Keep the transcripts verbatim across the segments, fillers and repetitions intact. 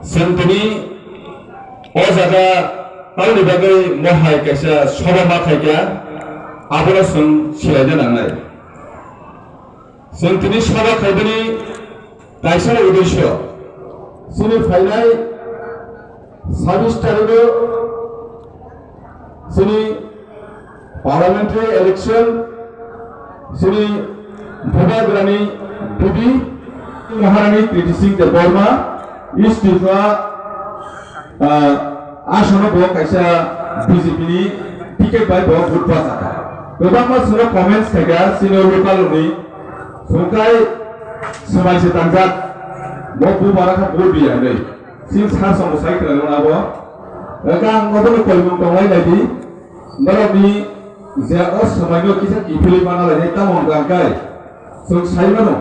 Chwng tini o jaga tamoni bagwi mohai kaisa soba ma khaikha, abono chwng silaina nangnai. Chwng tini soba khaibani kaisa uddesyo, chini phainai sabis tarikgo chini parliamentary election, chini Bubagrani bibi Maharani Kriti Singh Debbarma, East Tripura, ah, asono bo kaisa B J P ni ticket bai bo vote bachakha. Kwbangma chwngno comments khaikha, chini local ni chwngkai swmai se tangjak, bo bu bara kha vote di hinwi. Chini sir songo sai kwlai mano abo. Eka ang obono koimung tonglai nai di. Norokni je o swmaino kisa kiphilwi mana lainai tamo hwnkha hwnkhe chwng sai mano.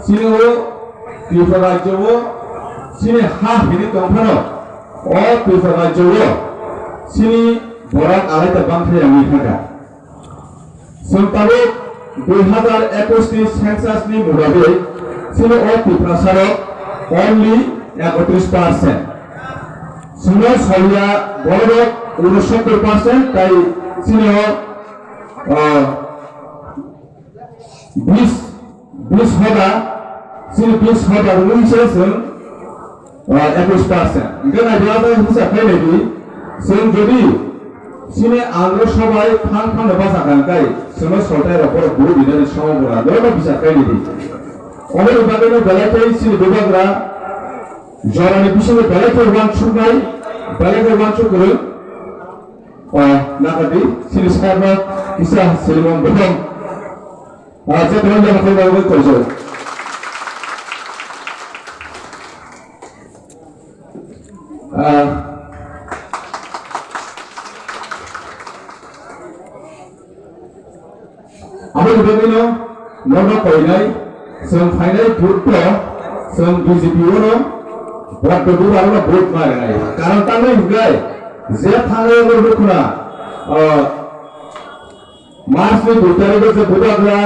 Chini o Tripura rajyo o chini ha hini tong phano o Tripura rajyo o chini borok alai ta bang khe wngwi thangkha. Chwng tabuk dui hazar ekush ni census ni mugabwi chini o Tiprasa rok only ekotris percent. Chwngno soliya borok unosottor percent tai chini o, ah, bis, bis hoda, chini bis hoda rwngwi se chwng Ah, ekush percent. Hingke naidi abo hisab khlai naidi. Chwng jodi chini andro sobai thang thangno bachakha hingkai chwngno soltai rok borok guru bidani somo bora norokno bisar khlai naidi. Oboni bagwino belai khe chini bubagra jorani bisingo belai khe uansuknai, belai khe uansuk kwrwng. O, nakadi chini sarno kisa silimung buphang. Ah, je tongmani jagao khe bagwi koijak. Ah, aboni bagwino norno koinai, chwng phainai vote to, chwng B J P ono vote to, bubagrano vote ma rinai. Karon tangwi hwnkhe, je thangnai abo nukhuna, ah, March ni dui tarikh o je bubagra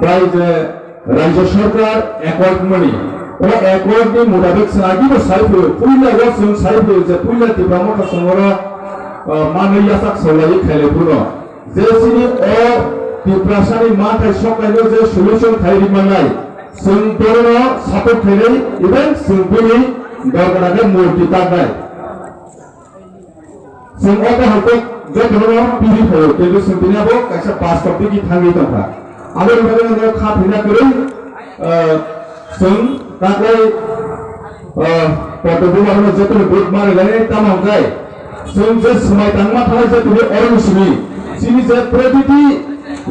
bai je Rajya Sarkar accord mani, o accord ni mutabik chwng agi bo sai phuru, puila o chwng sai phuru je puila Tipra Motha chwng oro, ah, manwi yachak saulaiwi khailai phuru no. Je chini o Tiprasa ni manthai soknai no je solution khai ri mannai, chwng bono no support khainai, even chwng bini dorkar khe murti taknai. Chwng o kaham kok jotono piri phaio, kintu chwng tini abo kaisa bastop digi thangwi tongkha. Aboni bagwi no kha thwina kwrwi, ah, chwng taklai, ah, Padma Bhumano jotono vote ma rwgani tamo hwnkhe chwng je swmai tangma thanai je tini oroni simi chini je protiti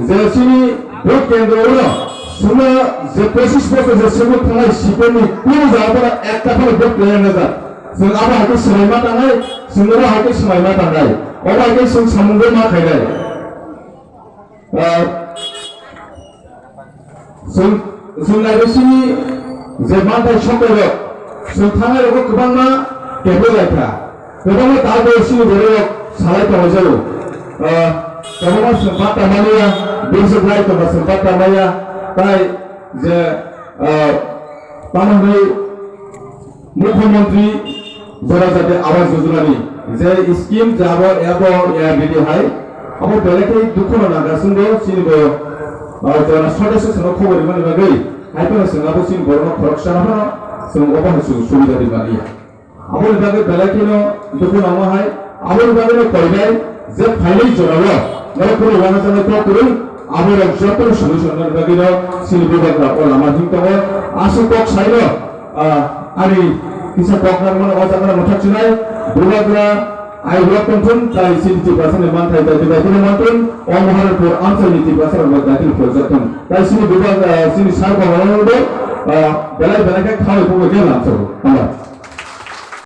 je chini vote kendro uno chwngno je pochis bochor je swngwi thangnai sipeni kunu jaga phano ekta phano vote kwlaiya nw jak. Chwng abo hai khe swmai ma tangnai, chwng abo hai khe swmai ma tangnai. Obo hai khe chwng samung bo ma khainai. Ah, chwng, chwng nai bisini je manthai soknairok, chwng thangnairokbo kwbangma tepoi lai kha. Kwbangma ta bo chini bororok salai tonglaijao. Ah, kwbangma chwng patta manya, bini se lai tongkha chwng patta manya. Tai je, ah, tamo hwnwi Mukhyamantri Janajati Awas Yojana ni je scheme je abo, abo A R D D hai, abo belai khe dukhu no nangkha chwng bo chini bo, ah, jora sodesyo chwngno khobor rimani bagwi, hai phano chwng abo chini borokno khoroksano phano chwng obo hai chwng subida rimani. Aboni bagwi belai kheno dukhu nangma hai, aboni bagwino koinai je phainai jorao norok kunu wanajaknai kok kwrwi, aborok jotono solution rwna bagwino chini bubagra o lama him tongo. Aswk kok saino, ah, ani kisa kok narwkmano o jaga mwthak chinai, bubagra ai hwlak tongthun, tai chini Tiprasani manthai daitwi daitwino mantun, o Maharajpur amchaini Tiprasarokno daitwino phwrwkjakthun. Tai chini bubagra, chini sar komono bo, ah, belai belai khe khaui phunukhe lamsao. Hambai.